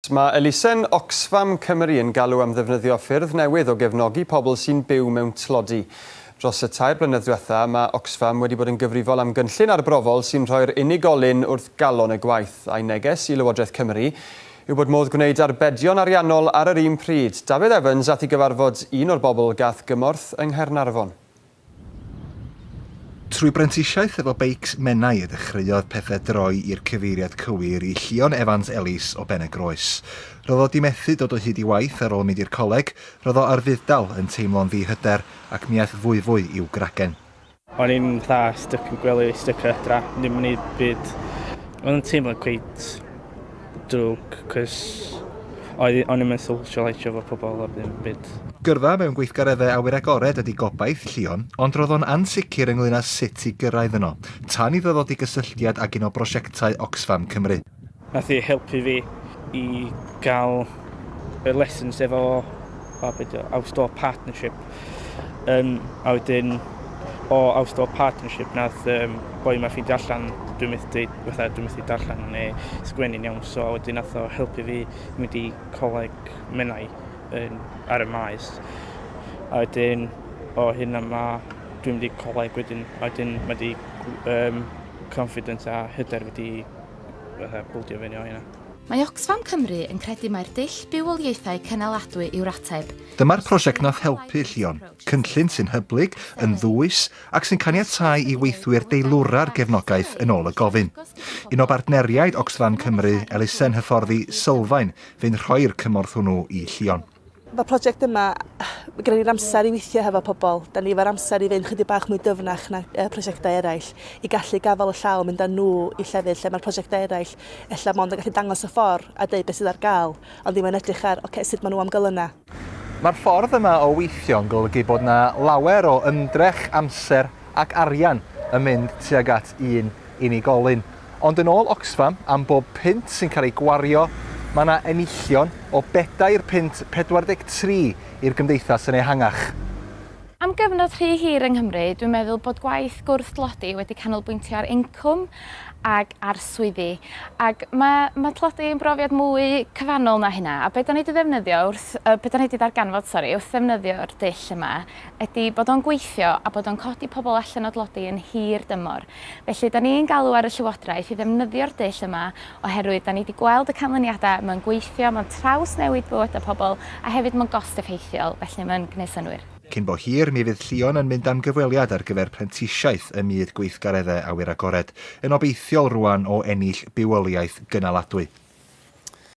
Mae elusen Oxfam Cymru yn galw am ddefnyddio ffyrdd newydd o gefnogi pobl sy'n byw mewn tlodi. Dros y tair blynedd diwetha', mae Oxfam wedi bod yn gyfrifol am gynllun arbrofol sy'n rhoi'r unigolyn wrth galon y gwaith, a'i neges i Lywodraeth Cymru yw bod modd gwneud arbedion ariannol ar yr un pryd. Dafydd Evans ath i gyfarfod un o'r bobl gath gymorth yng Nghaernarfon. Trwy brentisiaeth efo beics Menai y dechreuodd pethau droi i'r cyfeiriad cywir i Llion Evans Ellis o Ben-y-groes. Roedd o 'di methu dod o hyd i waith ar ôl mynd i'r coleg, roedd o ar fudd-dal, yn teimlo'n ddi-hyder, ac mi aeth fwyfwy i'w gragen. O'n i'n fatha styc yn gwely, styc adra, ddim yn neud byd. Oedd yn teimlo cweit drwg, cos oedd o'n i'm yn socialisio efo pobl a ddim byd. Gyrfa mewn gweithgareddau awyr agored ydy gobaith Llion, ond roedd o'n ansicr ynglŷn â sut i gyrraedd yno, tan iddo ddod i gysylltiad ag un o brosiectau Oxfam Cymru. Nath hi helpu fi i gael y lessons efo o, be 'di o, Outdoor Partnership. Um, a wedyn o Outdoor Partnership nath um, boi ma ffeindio allan dwi'n methu deud, fatha dwi'n methu darllen neu sgwennu'n iawn, so wedyn nath o helpu fi mynd i coleg Menai yn, ar y maes. A wedyn o hynna ma dwi'n mynd i coleg wedyn, a wedyn mae di um, confidence a hyder wedi fatha bwldio fyny o hynna. Mae Oxfam Cymru yn credu mai'r dull bywoliaethau cynaladwy yw'r ateb. Dyma'r prosiect nath helpu Llion, cynllun sy'n hyblyg, yn ddwys ac sy'n caniatáu i weithwyr deilwra'r gefnogaeth yn ôl y gofyn. Un o bartneriaid Oxfam Cymru, elusen hyfforddi Sylfaen, fu'n rhoi'r cymorth hwnnw i Llion. Mae'r prosiect yma, mae gennym ni'r amser i weithio hefo pobl, da ni efo'r amser i fynd chydig bach mwy dyfnach na prosiectau eraill, i gallu gafael y llaw, mynd â nhw i llefydd lle mae'r prosiectau eraill ella mond yn gallu dangos y ffordd a deud beth sydd ar gael, ond ddim yn edrych ar, ocê, sut maen nhw am gael yna. Mae'r ffordd yma o weithio yn golygu bod 'na lawer o ymdrech, amser ac arian yn mynd tuag at un unigolyn. Ond yn ôl Oxfam, am bob punt sy'n cael ei gwario, mae 'na enillion o bedair punt 43 i'r gymdeithas yn ehangach. Am gyfnod rhy hir yng Nghymru, dwi'n meddwl bod gwaith gwrth-dlodi wedi canolbwyntio ar incwm ag ar swyddi. Ac mae, mae tlodi yn brofiad mwy cyfannol na hynna. A be da ni wedi ddefnyddio wrth, uh, be da ni wedi darganfod, sori, wrth ddefnyddio'r dull yma, ydy bod o'n gweithio a bod o'n codi pobl allan o dlodi yn hir dymor. Felly, da ni'n galw ar y Llywodraeth i ddefnyddio'r dull yma oherwydd da ni wedi gweld y canlyniadau, mae'n gweithio, mae'n trawsnewid bywydau pobl a hefyd mae'n gost effeithiol, felly mae'n gwneud synnwyr. Cyn bo hir, mi fydd Llion yn mynd am gyfweliad ar gyfer prentisiaeth ym myd gweithgareddau awyr agored, yn obeithiol rŵan o ennill bywoliaeth gynaladwy.